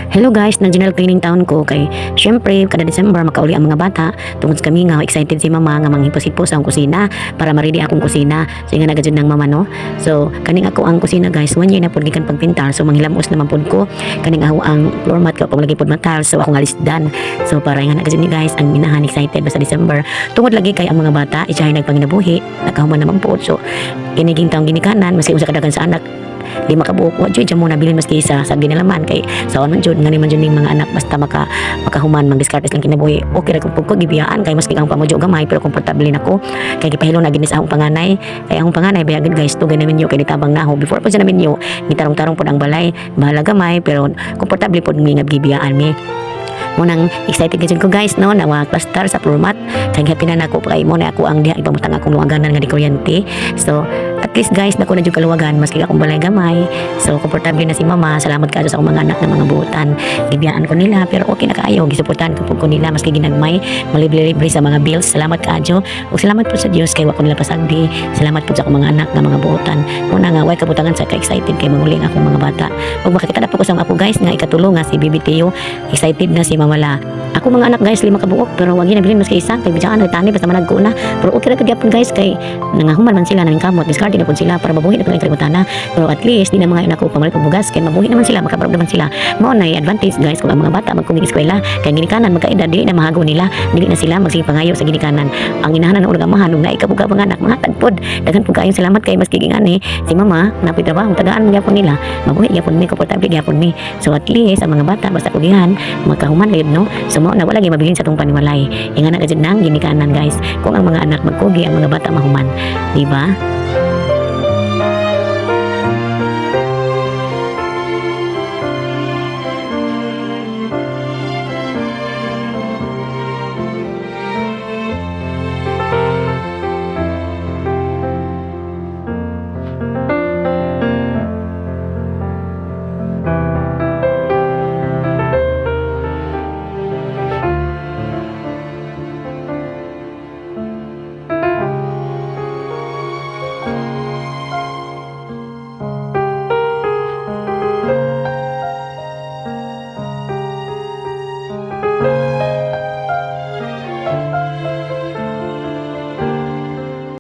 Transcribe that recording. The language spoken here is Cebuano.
Hello guys, nag general cleaning taon ko kay syempre kada December makauli ang mga bata tungod sa kami nga excited si mama nga manghipos-hipos ang kusina para ma-ready akong kusina. So nga nagajud ng mama, no. So kaning ako ang kusina, guys, one year na pud gikan pagpintar, so manghilamos naman pud ko kaning ako ang floor mat ko pag lagi pud matal, so akong alisdan. So para nga nagajud ni guys, ang inahan excited basta December tungod lagi kay ang mga bata itsahay nagpanginabuhi, nakahuman naman po. So kiniging taong ginikanan, maski usa kadagan sa anak, lima ka buok, wa jud mo nabilin maski isa sa ginalaman kay saon man jud ngani man jud ning mga anak, basta makahuman, magdiskarte lang kinabuhi, okay ra kung ko gibiyaan kay maski ang pamudyo gamay pero komportable nako kay gipahilo na gid sa akong panganay, kay akong panganay bayag guys, tugay na minyo kay nitabang na ako before po siya na minyo, gitarong-tarong pod ang balay, bahala gamay pero komportable pod mi nga gibiyaan mi. Munang excited gid ko, guys, no, nawa plaster sa floor mat kay happy na nako kay mo na ako ang diha ipamutang akong luwaganan nga di kuryente. So at least, guys, nako na jud kaluwagan maski akong balay gamay, so komportable na si mama. Salamat kaayo sa akong mga anak na mga buutan. Gibiyaan ko nila pero okay na kaayo, gisuportahan ko pud ko nila maski ginagmay, malibre-libre sa mga bills. Salamat kaayo ug salamat po sa Dios kay wa ko nila pasagdi. Salamat po sa akong mga anak nga mga buutan. Muna nga way kabutangan sa ka-excited kay manguli ang akong mga bata ug makakita na po ko sa mga apo, guys, nga ikatulo nga si Bibi Teo. Excited na si Mama La. Ako mga anak, guys, lima ka buok pero wag nabilin maski isa kay biyaan tani basta managko na, pero okay ra gud gyapon, guys, kay nangahuman man sila nang kamot, diskarte na pud sila para mabuhi na pud ang kalibutana. Pero at least di na mga anak ko pamalit og bugas kay mabuhi naman sila, makabarog naman sila. Mao na advantage, guys, kung ang mga bata magkumig eskwela kay ginikanan magkaedad, dili na mahago nila, dili na sila magsige pangayo sa ginikanan. Ang inahanan ng ulang amahan ug naay kabuga mga anak mga tagpod. Daghan pud kaayong salamat kay maski gingani si mama napoy trabaho, tagaan man gyapon nila, mabuhi gyapon mi, komportable gyapon mi. So at least ang mga bata basta kugihan makahuman gayud, no. So mao na wala gyud mabilin sa atong panimalay, ingana ka jud nang ginikanan, guys, kung ang mga anak magkugi, ang mga bata mahuman, di ba?